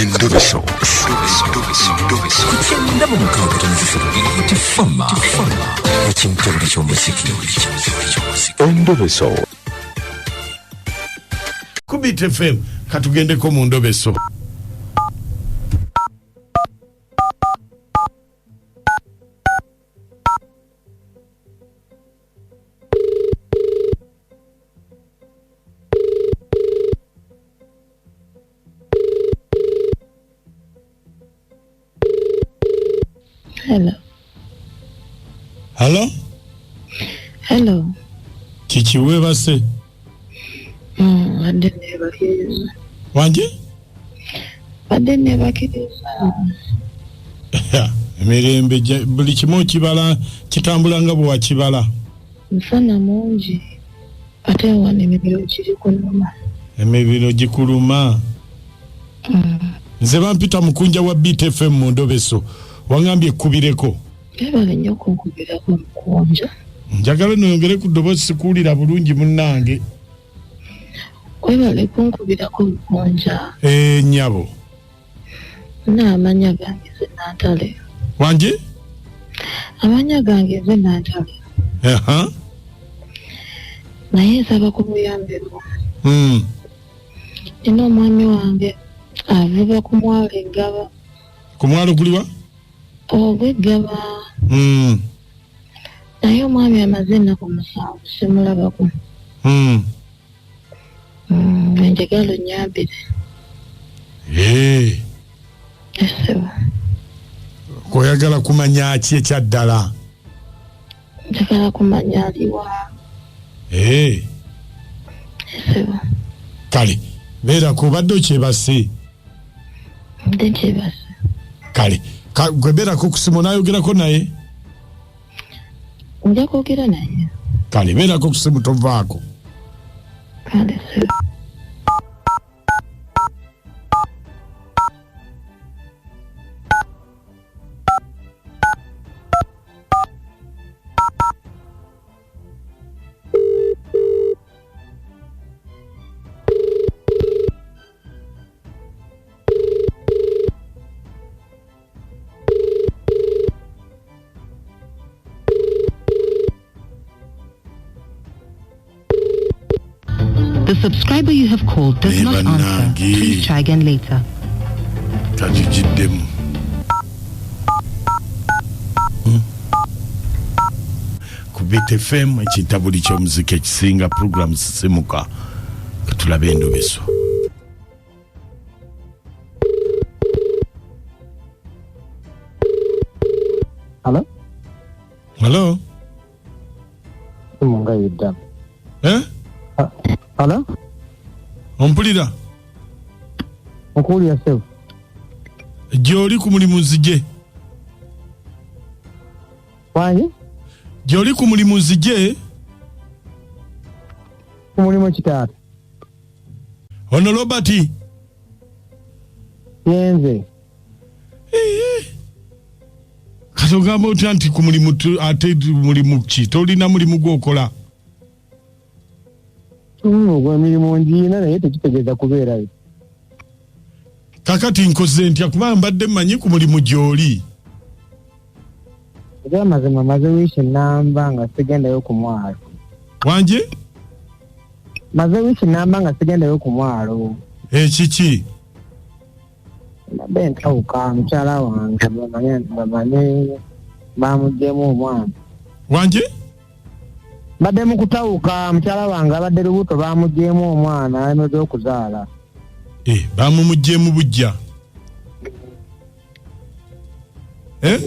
Endobeso. Ku 96.3 Tifama ekimtebuli ky'omuziki. Endobeso. Ku Beat FM katugendeko mu ndobeso. Hello. Halo? Hello. Kiki weebase? Badde neebakiriza. Wange? Badde neebakiriza. Emirembe buli kimu okibala kitambula nga bwe wakibala. Musana mungi ate wano emibiro giri kunuma. Emibiro gikuluma. Nze bampita mukunja wa Beat FM mu ndobeso. Wangambye ekkubireko. Beebale nnyo okunkubirako mukunja. Njagala nnoyongere ku ddoboozi sikuwulira bulungi munnange. Weebale kunkubirako mukunja. Nnyabo. Nna amannya gange nze Nantale. Wange? Amannya gange nze Nantale. Naye nsaba ku buyambi bwo. Nina omwami wange avuba ku mwalo e Ggaba. Ku mwalo guliwa? Ogw'e Ggaba. Naye omwami amaze ennaku 7 simulabako. Njagala onnyambire. Essebo. Oyagala kumanya ki ekya ddala? Njagala kumanya aliwa. Essebo. Kale, beerako obadde okyebase. Mbadde nkyebase. Kale, gwe beerako ku ssimu onaayogerako naye? Nja kwogera naye. Kale, beerako ku ssimu tovaako. Kale, ssebo. The subscriber you have called does not answer. Please try again later. Kagigiddemu. Ku Beat FM ekintabuli ky'omuziki ekisinga program sisimuka. Katulabe endobeso. Hello? Hello? Munga yidda. Hello? Ompulira? Nkuwulira ssebo. Gy'oli ku mulimu nzije. Wangi? Gy'oli ku mulimu nzije. Ku mulimu ki taata? Ono Robert. Yenze. Kati ogamba otya nti ku mulimu ate mulimu ki? Tolina mulimu gw'okola? Ogwo emirimu ngiina naye tekitegeeza kubeerayo. Kakati nkoze ntya kuba mbadde mmanyi ku mulimu gy'oli. Ebyamazima maze wiiki nnamba nga sigendayo ku mwalo. Wangi? Maze wiiki nnamba nga sigendayo ku mwalo. Ekiki? Mbadde ntawuka mukyala wange bamanye bamuggyemu omwana. Wangi? Mbadde mu kutawuka mukyala wange abadde lubuto bamuggyemu omwana emaze okuzaala. Bamumuggyemu buggya.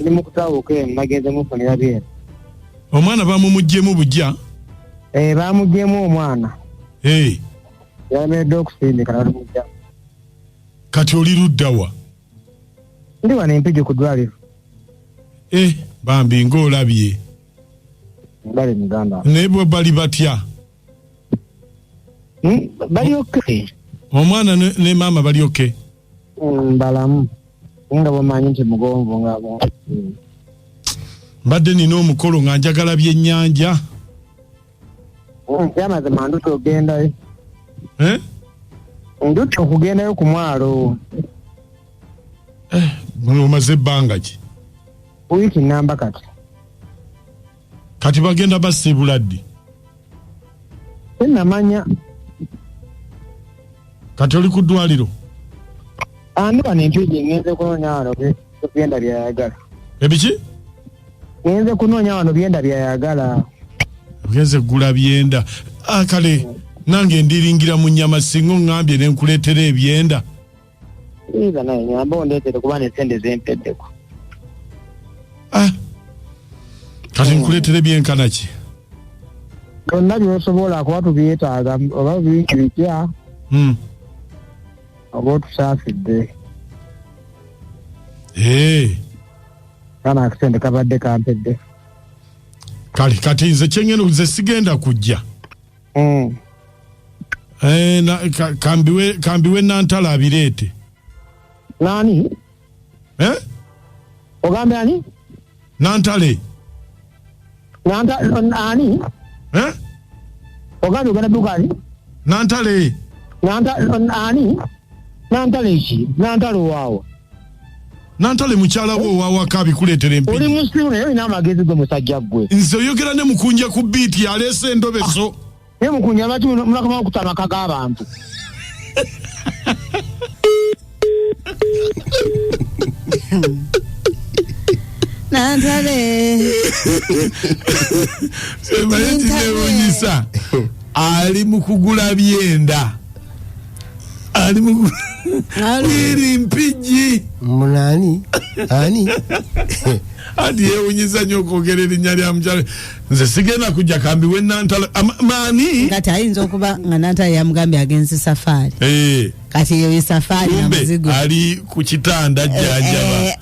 Ndi mu kutawuka eno nagenze mufunira byeru. Omwana bamumuggyemu buggya? Bamuggyemu omwana. Yalemereddwa okusindika n'alumugya. Kati oli ludda wa? Ndi wano e Mpigi ku ddwaliro. Bambi ng'olabye. Bali muganda. Naye bo bali batya? Bali okay. Omwana ne maama bali okay? Balamu. Nga bw'omanyi nti mugonvu nga bo. Mbadde nina omukolo nga njagala byennyanja. Ekyamazima nduta ogendayo. Nduta okugendayo ku mwalo. Omaze ebbanga ki? Wiiki namba kati. Kati bagenda basiibula ddi? Sinnamanya. Kati oli ku ddwaliro? Andi wano empigi ngenze kunoonya wano byenda byayagala. Ebiki? Ngenze kunoonya wano byenda byayagala. Ogenze kugula byenda. Kale nange ndiringira mu nnyama singa oŋŋambye ne nkuleetera ebyenda. Iza naye nyamba ondeetere kuba n'essente zempeddeko. Kati nkuleetera ebyenkana ki? Byonna by'osobola kuba tubyetaaga oba bingi bitya oba otusaasidde. Kana akasente kabadde kampedde. Kale kati nze kyengenda nze sigenda kujja. Kambiwe Nantala abireete. Nani? Ogambe ani? Nantale. Ani? Ogambe ogenda dduka ani? Nantale. Ani? Nantale ki? Nantale waawa. Nantale mukyala wo owawaka abikuleetera empigi. Oli musiru naye olina amagezi gwe musajja ggwe. Nze oyogera ne Mukunja ku biiti aleese endobeso. Naye Mukunja lwaki mulakoma okutta amaka g'abantu? Nantale. Semaye ali mu kugula byenda. Ali mu iri mpigi. Munani? Ani? Ati yewunyiza nnyo okwogera erinnya lya mukyala. Nze sigenda kujja kambiwe Nantale. Maani? Kati ayinza okuba nga Nantale yamugambye agenze safaari. Kati eyo safaari na muzigo. Ali ku kitanda jjanjaba.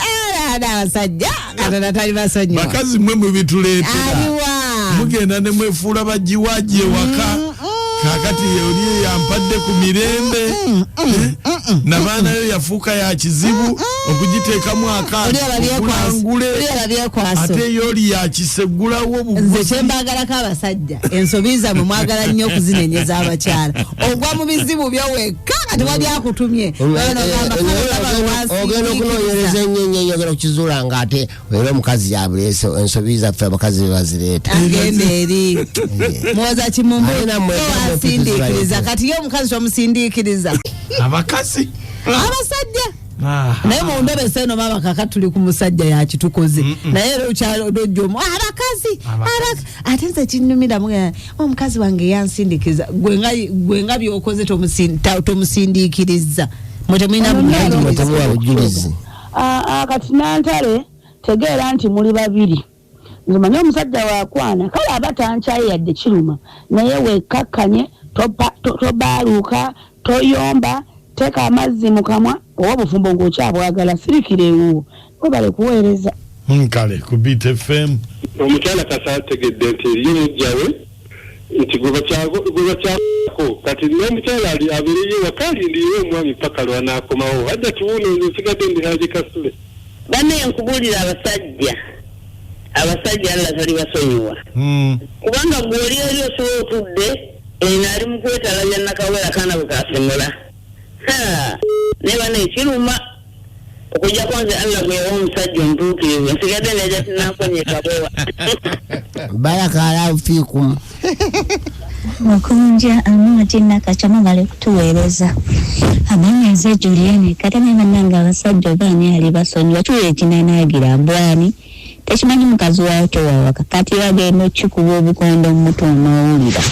Abasajja Katonda tali basonyiwa. Bakazi mmwe mubituleetera. Mugenda ne mwefuula bagiwaji ewaka. Kakati oli yampadde ku mirembe. Nabaana yo yafuuka ya kizibu okugiteekamu akaana. Ate yoli yakiseggulawo obuguzi. Nze kye mbaagalako abasajja ensobi zammwe mwagala nnyo okuzinenyeza abakyala. Ogwa mu bizibu byo wekka nga tewali akutumye. Ogenda okunoonyereza ennyo ennyo okukizuula nga ate era omukazi yabuleese ensobi zaffe abakazi be bazireeta. Agenda eri. Muwoza kimumbu owasindiikiriza kati ye omukazi tomusindiikiriza. Abakazi. Abasajja. Naye mu ndobesa eno maama kaka tuli ku musajja yakitukoze. Naye era okyalojja omu abakazi. Ate nze kinnumira omukazi wange yansindiikiriza. Gwe nga by'okoze tomusindiikiriza. Mwe temulina bujulizi. Kati Nantale tegeera nti muli babiri. Nze manyi omusajja wakwana kale aba tankyaye yadde kiruma naye wekkakkanye tobaaluuka toyomba teeka amazzi mu kamwa oba obufumbo ng'okyabwagala sirikira ewuwo webale kuweereza. Kale ku Beat FM omukyala kasa ategedde nti eriyo mujjawe nti gwe bakyako kati n'omukyala ali abeereyo waka alindirire omwami paka lw'anaakomawo ajja kiwuno nze nsigadde ndi Haji Kasule. Banne nkubuulira abasajja Allah tali basonyiwa. Kubanga gwe oli eri osobola otudde eno ali mu kwetalabya nakawera kaana bwe kasimula. Naye banne ekiruma okujjako nze Allah gwe yawa omusajja omutuukirivu nsigadde neja tinankonye kabowa. Baraka Allahu fiikum. Mukunja amooti Nakacwa mwebale kutuweereza. Amannya nze Julienne kate naye bannange abasajja oba ani ali basonyiwa kiwulire kinanaagira mbwani tekimanyi mukazi waawo tewawaka kati bagenda okukikuba obukondo mu mutwe onoowulira.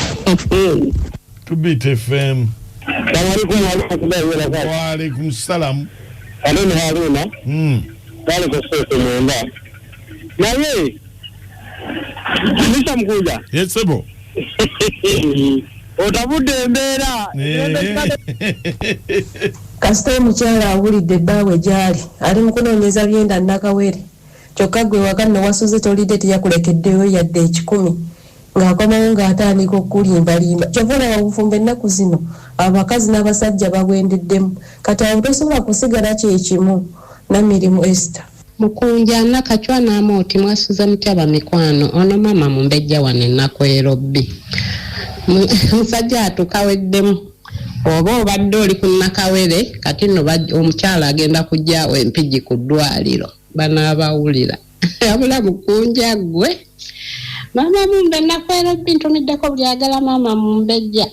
To Beat FM. Wa alaikum salam. Haruna Haruna. Bali kwa mwenda. Naye Mr. Mkuja. Yes sebo. Otabudde embeera. Kasita omukyala awulidde ebbaawe gy'ali ali mu kunoonyeza byenda Nakawere kyokka gwe waka nno wasuze tolidde teyakulekeddeyo yadde 100 ng'akomawo ng'atandika okulimbalimba. Kyova olaba obufumbo ennaku zino abakazi n'abasajja bagwendeddemu kati awo tosobola kusigala kye kimu. Namirimu Esther. Mukunja Nakacwa n'Amooti mwasuze mutya bamikwano ono maama mumbejja wano ennaku erobbi musajja atukaweddemu Oba obadde oli ku Nakawere, kati nno omukyala agenda kujjaawo Empigi ku ddwaliro, banaabawulira. Abula mukunja ggwe. Maama Mumbe, Nakwera, ntumiddeko buli agala maama Mumbejja.